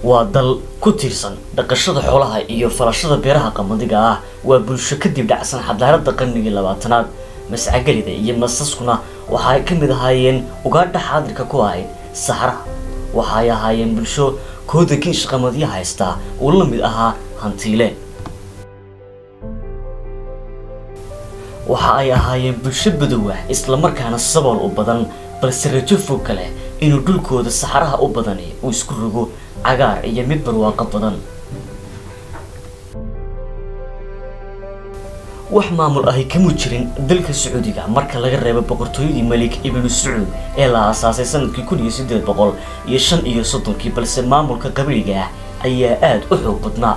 Waa dal ku tiirsan dhaqashada xoolaha iyo falashada beeraha qamadiga ah. Waa bulsho kadib dhacsan xadaaradda qarnigii 20aad. Mascagalida iyo masaskuna waxa ay ka mid ahaayeen ugaadha xaadirka ku ahayd saxaraha. Waxay ahaayeen bulsho kooda kiish qamadiya haystaa uu la mid ahaa hantiile. Waxa ay ahaayeen bulsho badow ah, isla markaana sabool u badan, balse rajo fog ka leh inuu dhulkooda saxaraha u badani uu isku rogo cagaar iyo mid barwaaqo badan. Wax maamul ahi kama jirin dalka Sacuudiga marka laga reebo boqortooyadii Malik ibnu Sacuud ee la aasaasay sanadkii 1835-kii, balse maamulka qabiiliga ah ayaa aad u xoog badnaa.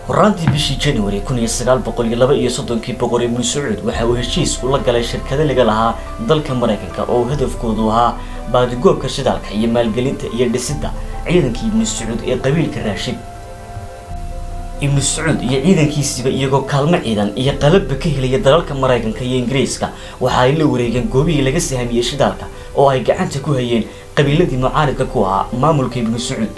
Horaantii bishii January 1932-kii, boqor ibnu Sacuud waxa uu heshiis ula galay shirkado laga lahaa dalka Mareykanka oo hadafkoodu ahaa baadigoobka shidaalka iyo maalgelinta iyo dhisidda ciidankii ibnu Sacuud ee qabiilka Raashid. Ibnu Sacuud iyo ciidankiisiba iyagoo kaalmo ciidan iyo qalabba ka helaya dalalka Mareykanka iyo Ingiriiska, waxa ay la wareegeen goobihii laga sahamiyey shidaalka oo ay gacanta ku hayeen qabiiladii mucaaridka ku ahaa maamulka ibnu Sacuud.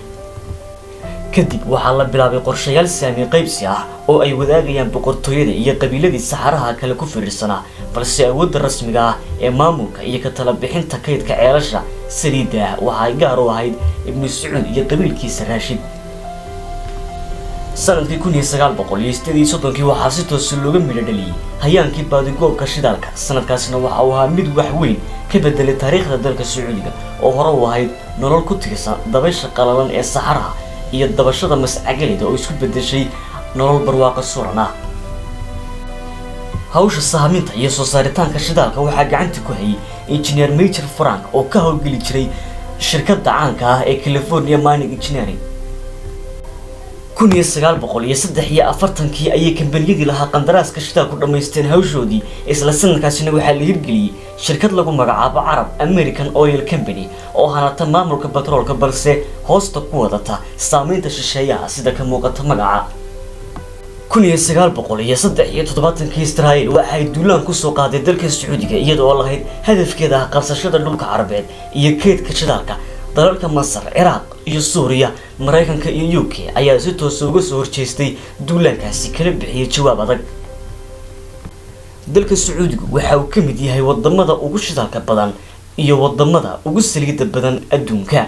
Kadib waxaa la bilaabay qorshayaal saami qaybsi ah oo ay wadaagayaan boqortooyada iyo qabiiladii saxaraha kale ku fiirsanaa, balse awoodda rasmiga ah ee maamulka iyo ka tala bixinta kaydka ceelasha saliidda ah waxa ay gaar u ahayd ibnu Sacuud iyo qabiilkiisa Raashid. Sanadkii 1938-kii waxaa si toos looga midho dhaliyey hayaankii baadigoobka shidaalka. Sanadkaasina waxa uu ahaa mid wax weyn ka bedelay taariikhda dalka Sacuudiga oo hore u ahayd nolol ku tiirsan dabaysha qalalan ee saxaraha iyo dabashada mascagalida oo isku bedeshay nolol barwaaqo suran ah. Hawsha sahaminta iyo soo saaritaanka shidaalka waxaa gacanta ku hayay Engineer Major Frank oo ka howlgeli jiray shirkadda caanka ah ee California Mining Engineering. 1943-kii ayay kambaniyadii lahaa qandaraaska shidaalku dhammaysteen hawshoodii. Isla sanadkaasina waxaa la hirgeliyey shirkad lagu magacaabo Carab American Oil Company oo hanata maamulka batroolka, balse hoosta ku wadata saameynta shisheeyaha sida ka muuqata magaca. 1973-kii Israel waxa ay duulaan ku soo qaaday dalka Sacuudiga iyada oo lahayd hadafkeeda ah qabsashada dhulka Carabeed iyo kaydka shidaalka. Dalalka Masar, Ciraaq iyo Suuriya, Mareykanka iyo UK ayaa si toos ah uga soo horjeestay duulaankaasi, kala bixiyay jawaab adag. Dalka Sacuudigu waxa uu ka mid yahay wadamada ugu shidaalka badan iyo wadamada ugu saliidda badan adduunka.